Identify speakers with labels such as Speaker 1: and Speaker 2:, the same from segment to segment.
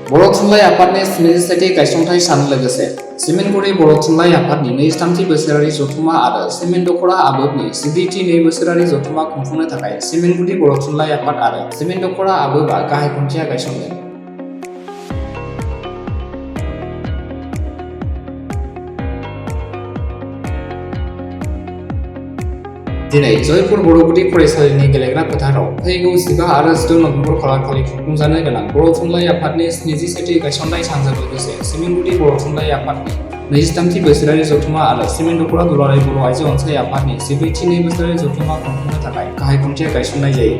Speaker 1: बर' थुनलाइ आफादनि 77थि गायसनथाइ सान लोगोसे सिमेन्टगुरि बर' थुनलाइ आफादनि 23थि बोसोरारि जथुम्मा आरो सिमेन्ट दख'रा आबोबनि 12थि 2 बोसोरारि जथुम्मा खुंफुंनो थाखाय सिमेन्टगुरि बर' थुनलाइ आफाद आरो सिमेन्ट दख'रा आबोबा गाहाय खुन्थिया गायसनदों। दिनै जयपुर बर' गुदि फरायसालिनि गेलेग्रा फोथाराव फैगौ 15 आरो 16 नभेम्बर खालारखालि खुंफुंजानो गोनां बर' थुनलाइ आफादनि 77थि गायसनथाइ सानजों लोगोसे सिमेन्टगुरि बर' थुनलाइ आफादनि 23थि बोसोरारि जथुम्मा आरो सिमेन्ट दख'रा दुलाराय बर' आइजो अनसाइ आफादनि 12थि 2 बोसोरारि जथुम्मा खुंफुंनो थाखाय गाहाय खुन्थिया गायसननाय जायो।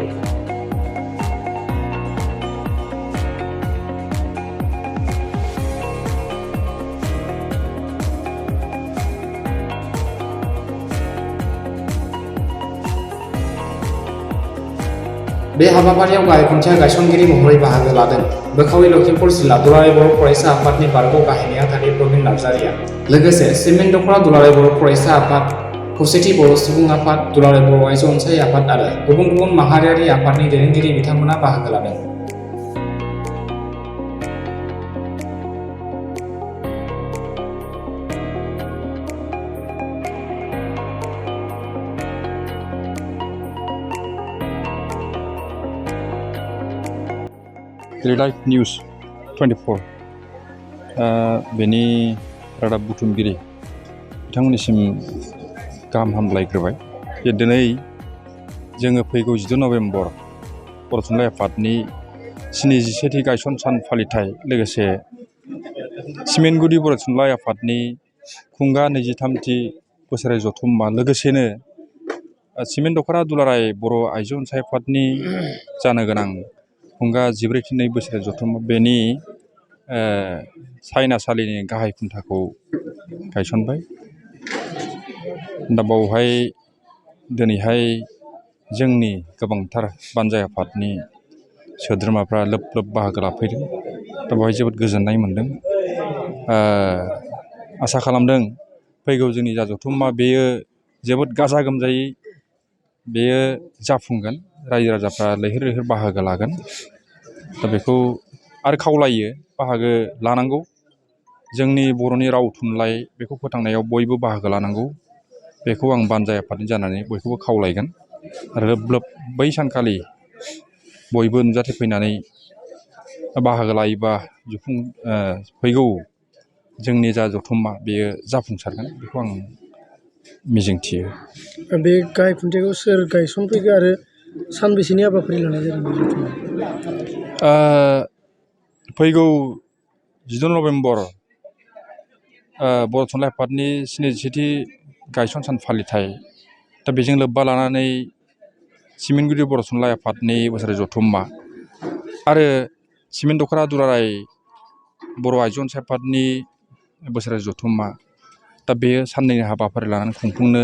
Speaker 1: बे हाबाफारियाव गाहाय खुन्थिया गायसनगिरि महरै बाहागो लादों बोखावि लखिमपुर जिल्ला दुलाराय बर' फरायसा आफादनि बारग' गाहाय नेहाथारि प्रबिन नार्जारिया। लोगोसे सिमेन्ट दख'रा दुलाराय बर' फरायसा आफाद, खौसेथि बर' सुबुं आफाद, दुलाराय बर' आइजो अनसाइ आफाद आरो गुबुन गुबुन माहारियारि आफादनि दैदेनगिरि बिथांमोना बाहागो लादों।
Speaker 2: लाइभ निउस 24 बेनि रादाब बुथुमगिरि बिथांमोननिसिम गाहाम हामलायग्रोबाय जे दिनै जोङो फैगौ 16 नभेम्बर बर' थुनलाइ आफादनि 77थि गायसन सान फालिथाय लोगोसे सिमेन्टगुरि बर' थुनलाइ आफादनि खुंगा 23थि बोसोरारि जथुम्मा लोगोसेनो सिमेन्ट दख'रा दुलाराय बर' आइजो अनसाइ आफादनि जानो गोनां खुंगा 14थि 2 बोसोरारि जथुम्मा बेनि सायनासालिनि गाहाय खुन्थाखौ गायसनबाय। दा बावहाय दिनैहाय जोंनि गोबांथार बानजाय आफादनि सोद्रोमाफ्रा लोब लोब बाहागो लाफैदों। दा बेवहाय जोबोद गोजोननाय मोनदों। आसा खालामदों फैगौ जोंनि जा जथुम्मा बेयो जोबोद गाजा गोमजायै बेयो जाफुंगोन, रायजो राजाफ्रा लैहोर लैहोर बाहागो लागोन। दा बेखौ आरो खावलायो बाहागो लानांगौ। जोंनि बर'नि राव थुनलाइ बेखौ फोथांनायाव बयबो बाहागो लानांगौ। बेखौ आं बानजाय आफादनि जानानै बयखौबो खावलायगोन आरो लोब लोब बै सानखालि बयबो नुजाथिफैनानै बाहागो लायोबा फैगौ जोंनि जा जथुम्मा बेयो जाफुंसारगोन बेखौ आं मिजिंथियो।
Speaker 3: बे गाहाय खुन्थियाखौ सोर गायसनफैखो आरो सानबेसेनि हाबाफारि लानाय जादों?
Speaker 2: फैगौ 16 नभेम्बर बर' थुनलाइ आफादनि 77थि गायसन सान फालिथाय, दा बेजों लोब्बा लानानै सिमेन्टगुरि बर' थुनलाइ आफादनि बोसोरारि जथुम्मा आरो सिमेन्ट दख'रा दुलाराय बर' आइजो अनसाइ आफादनि बोसोरारि जथुम्मा, दा बेयो साननैनि हाबाफारि लानानै खुंफुंनो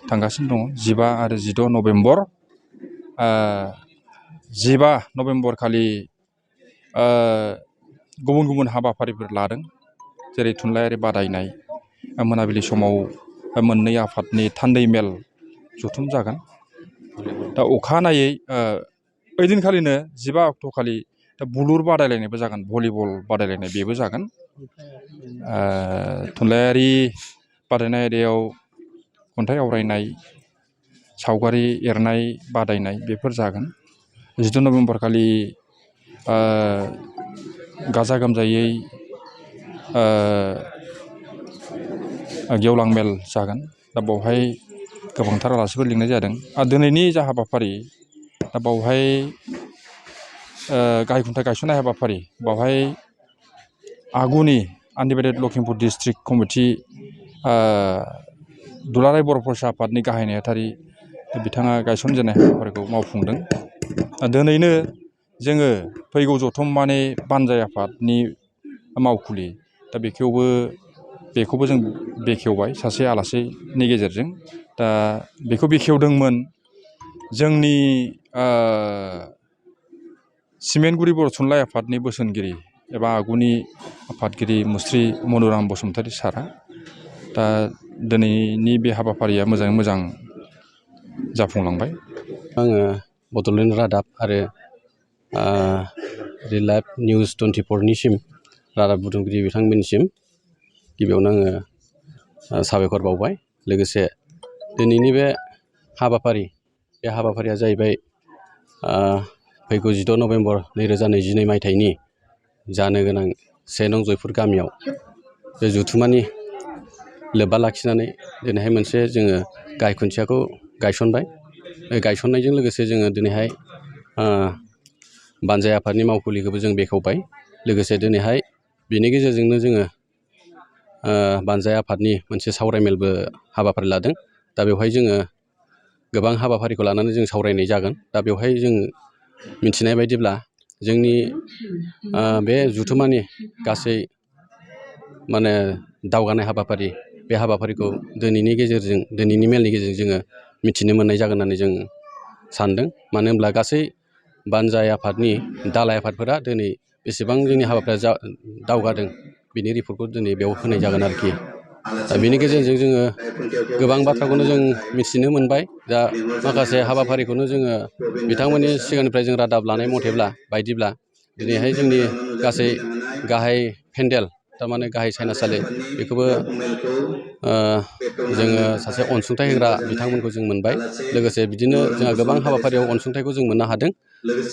Speaker 2: थांगासिनो दङ। 15 आरो 16 नभेम्बर 15 नभेम्बर खालि गुबुन गुबुन हाबाफारिफोर लादों, जेरै थुनलाइयारि बादायनाय, मोनाबिलि समाव मोननै आफादनि थान्दै मेल जथुम जागोन। दा अखानायै ओइदिनखालिनो 15 अक्ट'खालि दा बुलुर बादायलायनायबो जागोन, भलिबल बादायलायनाय बेबो जागोन। थुनलाइयारि बादायनाय आयदायाव खन्थाइ आवरायनाय, सावगारि एरनाय बादायनाय बेफोर जागोन। 16 नभेम्बर खालि गाजा गोमजायै गेवलां मेल जागोन। दा बावहाय गोबांथार आलासिफोर लिंनाय जादों। आरो दिनैनि जा हाबाफारि, दा बावहाय गाहाय खुन्था गायसननाय हाबाफारि, बावहाय आगुनि आनडिभाइडेड लखिमपुर डिस्ट्रिक्ट कमिटि दुलाराय बर' फरायसा आफादनि गाहाय नेहाथारि बिथाङा गायसनजेननाय हाबाफारिखौ मावफुंदों। दिनैनो जोङो फैगौ जथुम्मानि बानजाय आफादनि मावखुलि, दा बेखौबो जों बेखेवबाय सासे आलासिनि गेजेरजों। दा बेखौ बेखेवदोंमोन जोंनि सिमेन्टगुरि बर' थुनलाइ आफादनि बोसोनगिरि एबा आगुनि आफादगिरि मुस्रि मनुराम बसुमतारी सारआ। दा दिनैनि बे हाबाफारिया मोजाङै मोजां जाफुंलांबाय।
Speaker 4: आङो बड'लेण्ड रादाब आरो रिलाइभ निउस 24निसिम रादाब बुथुमगिरि बिथांमोननिसिम गिबियावनो आङो साबायखर बावबाय। लोगोसे दिनैनि बे हाबाफारिया जाहैबाय फैगौ 16 नभेम्बर 2022 मायथाइनि जानो गोनां 1 नं जयपुर गामियाव बे जथुमानि लोब्बा लाखिनानै दिनैहाय मोनसे जोङो गाहाय खुन्थियाखौ गायसनबाय। बे गायसननायजों लोगोसे जोङो दिनैहाय बानजाय आफादनि मावखुलिखौबो जों बेखेवबाय। लोगोसे दिनैहाय बेनि गेजेरजोंनो जोङो बानजाय आफादनि मोनसे सावरायमेलबो हाबाफारि लादों। दा बेवहाय जोङो गोबां हाबाफारिखौ लानानै जों सावरायनाय जागोन। दा बेवहाय जों मिथिनाय बायदिब्ला जोंनि बे जथुमानि गासै माने दावगानाय हाबाफारि बे हाबाफारिखौ दिनैनि मेलनि गेजेरजों जोङो मिथिनो मोननाय जागोन होननानै जों सानदों। मानो होनब्ला गासै बानजाय आफादनि दालाय आफादफोरा दिनै बेसेबां जोंनि हाबाफारिया दावगादों बिनि रिपर्टखौ दिनै बेयाव होनाय जागोन आरोखि। दा बेनि गेजेरजों जोङो गोबां बाथ्राखौनो जों मिथिनो मोनबाय। दा माखासे हाबाफारिखौनो जोङो बिथांमोननि सिगांनिफ्राय जों रादाब लानाय बायदिब्ला दिनैहाय जोंनि गासै गाहाय पेन्डेल थारमाने गाहाय सायनासालि बेखौबो जोङो सासे अनसुंथाइ होग्रा बिथांमोनखौ जों मोनबाय। लोगोसे बिदिनो जोंहा गोबां हाबाफारियाव अनसुंथाइखौ जों मोननो हादों।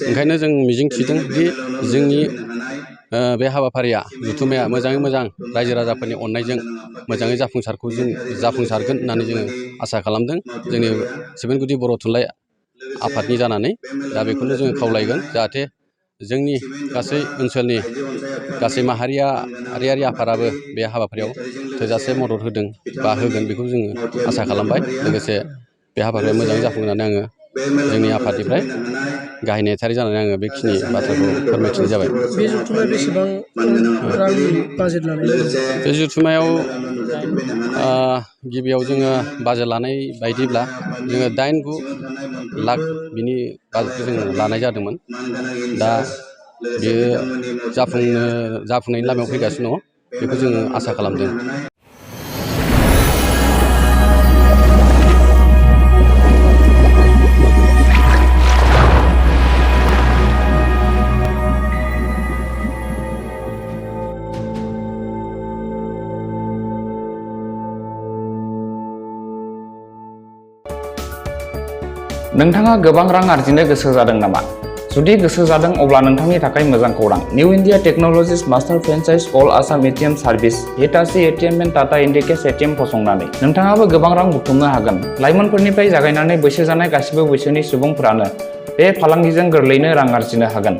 Speaker 4: ओंखायनो जों मिजिं थिदों दि जोंनि बे हाबाफारिया जथुमाया मोजाङै मोजां रायजो राजाफोरनि अननायजों मोजाङै जाफुंसारगोन होननानै जोङो आसा खालामदों जोंनि सिबोनगुदि बर' थुनलाइ आफादनि जानानै। दा बेखौनो जोङो खावलायगोन जाहाथे जोंनि गासै ओनसोलनि गासै माहारियारि आफादाबो बे हाबाफारियाव थोजासे मदद होदों बा होगोन बेखौ जोङो आसा खालामबाय। लोगोसे बे हाबाफारिया मोजाङै जाफुंगोन होननानै आङो जोंनि आफादनिफ्राय गाहाय नेहाथारि जानानै आङो बेखिनि बाथ्राखौ फोरमायथिनाय जाबाय।
Speaker 3: बे जथुमाया बेसेबां रांनि बाजेट लानाय जादों?
Speaker 4: बे जथुमायाव गिबियाव जोङो बाजेट लानाय बायदिब्ला जोङो 8-9 लाख बिनि बाजेटखौ जों लानाय जादोंमोन। दा बेयो जाफुंनायनि लामायाव फैगासिनो दङ, बेखौ जोङो आसा खालामदों।
Speaker 1: नोंथाङा गोबां रां आरजिनो गोसो जादों नामा? जुदि गोसो जादों अब्ला नोंथांनि थाखाय मोजां खौरां। New India technologies master franchise all Assam ATM service Hitachi ATM and Tata Indicash ATM फसंनानै नोंथाङाबो गोबां रां बुथुमनो हागोन। लाइमोनफोरनिफ्राय जागायनानै बैसो जानाय गासिबो बैसोनि सुबुंफोरानो बे फालांगिजों गोरलैयैनो रां आरजिनो हागोन।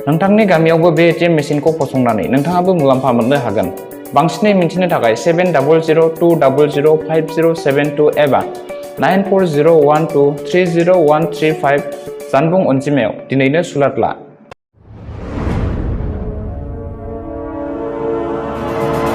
Speaker 1: नोंथांनि गामियावबो बे एटिएम मेसिनखौ फसंनानै नोंथाङाबो मुलाम्फा मोननो हागोन। बांसिनै मिथिनो थाखाय 7002005072 एबा 9401230135 जानबुं अनजिमायाव दिनैनो सुलाद ला।